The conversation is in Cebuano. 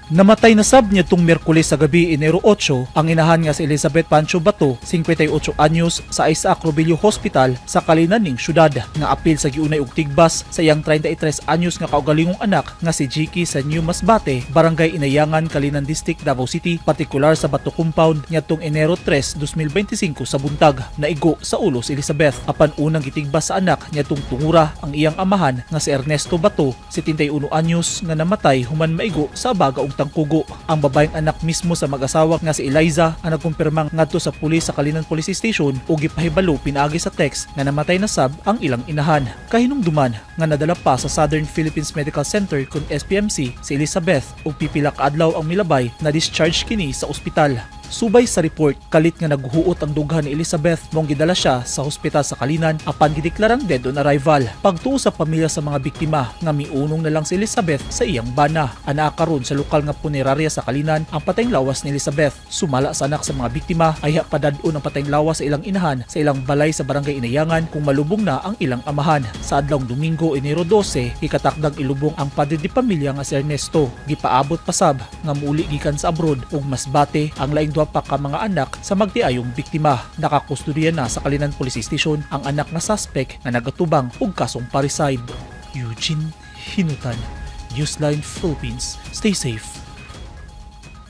Namatay na sab niadtong Miyerkules sa gabi, Enero 8, ang inahan nga si Elizabeth Pancho Bato, 58 anyos, sa Isaac Robilio Hospital sa Kalinan ning syudad, nga apil sa giunay og tigbas sa iyang 33 anyos nga kaugalingong anak nga si Jiki sa New Masbate, Barangay Inayangan, Kalinan District, Davao City, partikular sa Bato Compound niadtong Enero 3, 2025 sa buntag. Naigo sa ulo si Elizabeth. Apan unang gitigbas sa anak niadtong tungura ang iyang amahan nga si Ernesto Bato, 71 anyos, nga namatay human maigo sa baga og tangkugo. Ang babaeng anak mismo sa mag-asawa nga si Eliza ang nagkumpirmang ngadto sa pulis sa Kalinan Police Station ug gipahibalo pinaagi sa text nga namatay na sab ang ilang inahan. Kahinumduman nga nadala pa sa Southern Philippines Medical Center kon SPMC si Elizabeth ug pipila ka adlaw ang milabay na discharge kini sa ospital. Subay sa report, kalit nga naghuot ang dughan ni Elizabeth mong gidala siya sa hospital sa Kalinan apan gideklarang dead on arrival. Pagtuo sa pamilya sa mga biktima nga miunong na lang si Elizabeth sa iyang bana. Anaa karon sa lokal nga punerarya sa Kalinan ang patayng lawas ni Elizabeth. Sumala sa anak sa mga biktima ay padad-on ang patayng lawas sa ilang inahan sa ilang balay sa Barangay Inayangan kung malubong na ang ilang amahan. Sa adlawng Domingo, Enero 12, ikatakdang ilubong ang padre di pamilya nga si Ernesto. Gipaabot pasab nga muuli gikan sa abroad ug Masbate ang laing duha pa ka mga anak sa magtiayong biktima. Nakakustodiya na sa Kalinan Police Station ang anak nga suspect nga nagatubang og kasong parricide. Eugene Hinutan, Newsline Philippines. Stay safe.